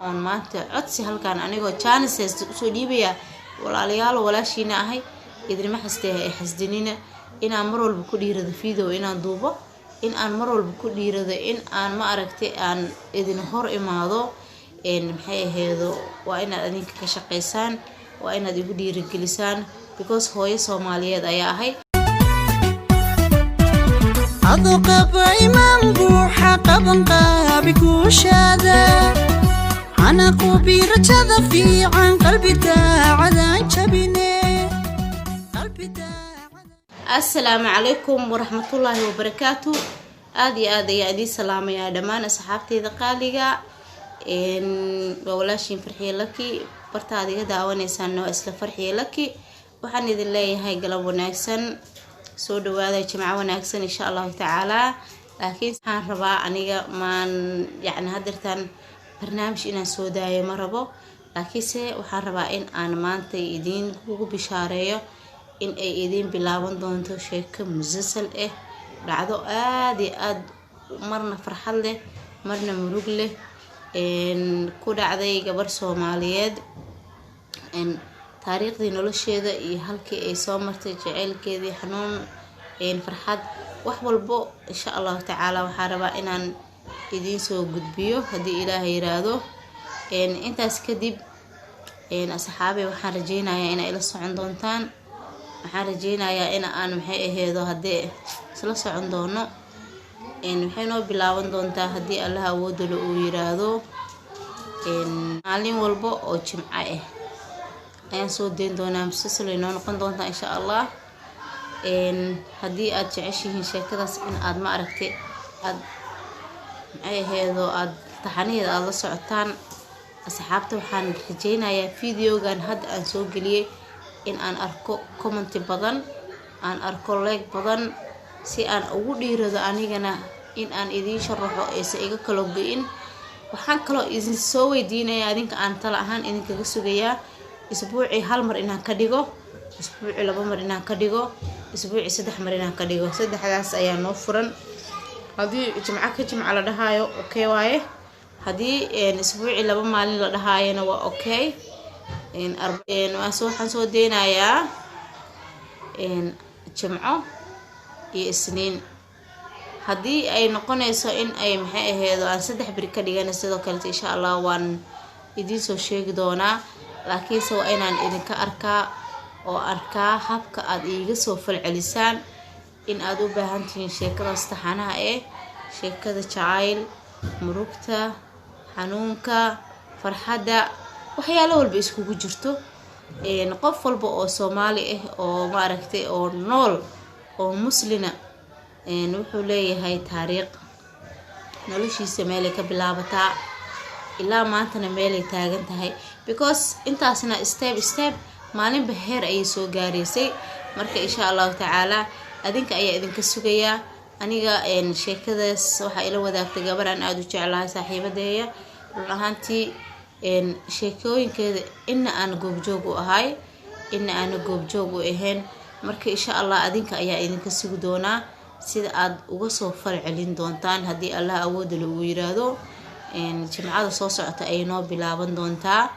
Oon maanta codsi halkan anigoo chance usoo dhiibaya walaalayaal, walaashiina ahay, idinma xastee ee xasdinina inaan mar walba ku dhiirado video inaan duubo, in aan mar walba ku dhiirado in aan, ma aragtay, aan idin hor imaado. Maxay aheedo, waa inaad adinka ka shaqeysaan, waa inaad igu dhiirigelisaan, because hooyo Soomaaliyeed ayaa ahay. Adu qaba imaan buuxa, qaban qaabi guushaada, hana qubi rajada fiican, qalbi daacadaan jabine, qalbi daacad. Assalaamu calaykum waraxmatullaahi wabarakaatu. Aada iyo aad ayaa idiin salaamayaa dhammaan asxaabteyda qaaliga. Waa walaashiin Farxiye Laki. Bartaad iga daawaneysaana waa isla Farxiye Laki. Waxaan idin leeyahay galab wanaagsan, soo dhawaada, jimco wanaagsan, insha Allahu tacaalaa. Laakiin waxaan rabaa aniga maan, yacni, hadeertaan barnaamij inaan soo daayo ma rabo, laakiinse waxaan rabaa in aan maanta idiin kugu bishaareeyo in ay idiin bilaaban doonto sheeko musalsal ah, dhacdo aada iyo aada marna farxad leh, marna murug leh, ku dhacday gabar Soomaaliyeed, taariikhdii nolosheeda iyo halkii ay soo martay, jaceylkeedii, xanuun, farxad, wax walbo. Insha Allahu tacaala waxaan rabaa inaan idiin soo gudbiyo haddii Ilaaha yiraahdo. Intaas kadib, asxaabey, waxaan rajeynayaa inay ila socon doontaan. Waxaan rajeynayaa in aan, maxay aheedo, haddii isla socon doono. Waxay noo bilaaban doontaa haddii Allaha awoodalo uu yiraahdo maalin walba oo Jimco ah ayaan soo dayn doonaa. Musalsal ay noo noqon doontaa, insha Allah. Haddii aada jeceshihiin sheekadaas in aad, ma aragtay, aada, maxay aheedo, aada taxanaheeda aada la socotaan, asxaabta, waxaan rajeynayaa videogan hadda aan soo geliyey in aan arko comment-i badan, aan arko like badan, si aan ugu dhiirado anigana in aan idiin sharaxo, aysan iga kalo go-in. Waxaan kaloo idin soo weydiinayaa, adinka aan tala ahaan idinkaga sugayaa, isbuucii hal mar inaan ka dhigo, isbuucii laba mar inaan ka dhigo, isbuucii saddex mar inaan ka dhigo. Saddexdaas ayaa noo furan. Haddii jimco ka jimco la dhahaayo, okay waaye. Haddii isbuucii laba maalin la dhahaayona, waa okay. Waxaan soo deynayaa Jimco iyo Isniin. Haddii ay noqonayso in ay, maxay aheedo, aan saddex beri ka dhigana, sidoo kalete, insha Allah, waan idiin soo sheegi doonaa. Laakiinse waa inaan idinka arkaa oo arkaa habka aada iiga soo falcelisaan in aada u baahan tihiin sheekadaas taxanaha eh, sheekada jacayl, murugta, xanuunka, farxadda, waxyaalo walba iskugu jirto. Qof walba oo Soomaali ah oo, maaragtay, oo nool oo Muslina wuxuu leeyahay taariikh noloshiisa, meelay ka bilaabataa ilaa maantana meelay taagan tahay, because intaasna step step, maalinba heer ayay soo gaaraysay. Marka, insha Allahu tacaala, adinka ayaa idinka sugayaa. Aniga sheekadaas waxaa ila wadaagtay gabar aan aada u jeclahay, saaxiibadeeya. Run ahaantii, sheekooyinkeeda ina aan goobjoog u ahay, ina aana goobjoog u ahayn. Marka, insha Allah, adinka ayaa idinka sugi doonaa sida aada uga soo fal celin doontaan haddii Allah awoodala uu yiraahdo. Jimcada soo socota ayay noo bilaaban doontaa.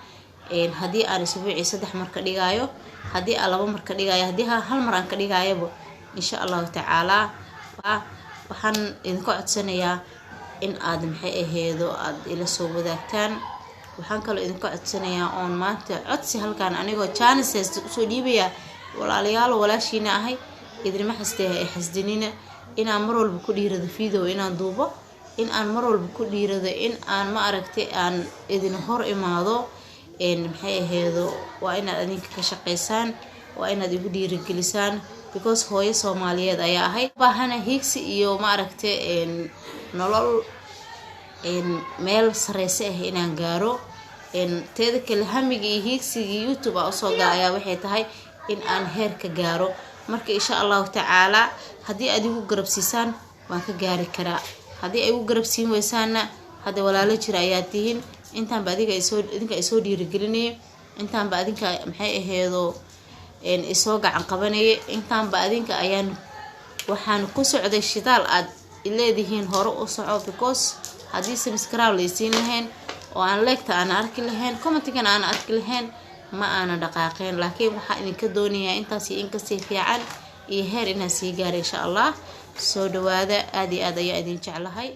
Haddii aan isbuucii saddex mar ka dhigaayo, haddii aan laba mar ka dhigaayo, haddii hal mar aan ka dhigaayaba, insha Allahu tacaalaa, waxaan idinka codsanayaa in aad, maxay aheedo, aada ila soo wadaagtaan. Waxaan kaloo idinka codsanayaa oon maanta codsi halkan anigoo chance usoo dhiibaya walaalayaal, walaashiina ahay, idinma xastee ee xasdinina inaan mar walba ku dhiirado video inaan duubo, in aan mar walba ku dhiirado in aan, ma aragtay, aan idin hor imaado. Maxay aheedo, waa inaad adinka ka shaqeysaan, waa inaad igu dhiirigelisaan, because hooyo Soomaaliyeed ayaa ahay, baahana hiigsi iyo, ma aragtay, nolol meel sareyse ah inaan gaaro. Teeda kale, hamiga iyo hiigsiga YouTube a usoo gala ayaa waxay tahay in aan heer ka gaaro. Marka, insha Allahu tacaalaa, haddii aad igu garabsiisaan, waan ka gaari karaa. Haddii ay igu garabsiin weysaana, hadda walaalo jira ayaa tihiin. Intaanba adiga isoo, idinka isoo dhiirigelinaya, intaanba adinka, maxay aheedo, isoo gacan qabanaya, intaanba adinka ayaan waxaan ku socday shidaal aad leedihiin hore u soco, because haddii subscribe laysiin lahayn Oo aan like-ta aan arki lahayn, commentigana aan arki lahayn, ma aana dhaqaaqeen. Laakiin waxaa idinka doonayaa intaas iyo inkasii fiican iyo heer inaan sii gaara, insha Allah. Soo dhawaada, aada iyo aad ayaa idin jeclahay.